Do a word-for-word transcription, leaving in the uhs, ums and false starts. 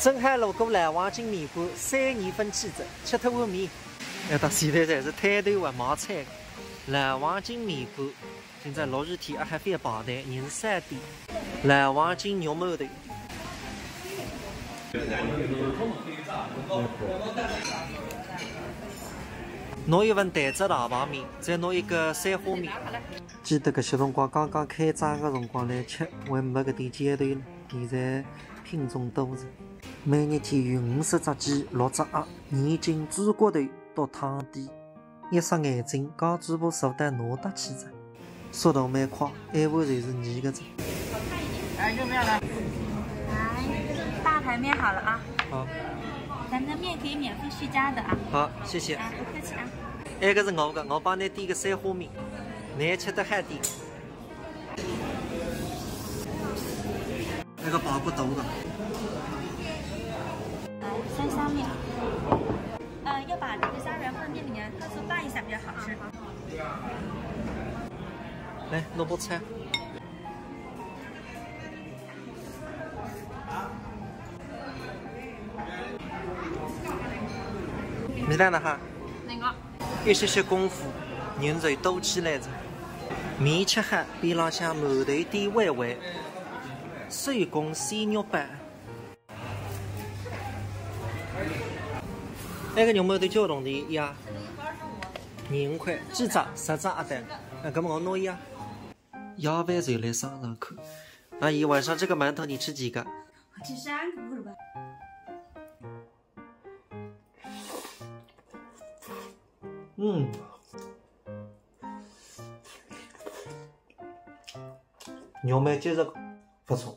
正好路过老黄金面馆，三年份记者，吃脱碗面。哎，到现在侪是摊头啊，卖菜。老黄金面馆，现在落雨天啊，还非要排队，人少点。老黄金肉馒头。拿一份蛋汁大排面，再拿一个三虾面。记得搿歇辰光刚刚开张个辰光来吃，还没搿点浇头呢，现在品种多着。每日天有五十只鸡、六只鸭，年金猪骨头、笃汤底。一霎眼睛，刚主播坐到哪搭去着？速度蛮快，一碗侪是热个着。哎，有没有了？来，大排面好了啊。好。咱们的面可以免费续加的啊。好，谢谢。啊，不客气啊。埃个是我个，我帮侬点个三虾面，侬吃得好点。埃个排骨大个。来，三虾面。呃，要把那个虾仁放进里面，快速拌一下比较好吃。来，萝卜菜。 味道呢哈？哪个？一歇歇功夫，人就多起来着。面吃好，边浪向馒头店微微，手工鲜肉包。埃个肉馒头几钿呀？廿五块，几只？十只啊对。啊，搿么我拿一只。 夜饭就来尝尝看。阿姨，晚上这个馒头你吃几个？我吃三个吧。嗯，肉蛮结实个，不错。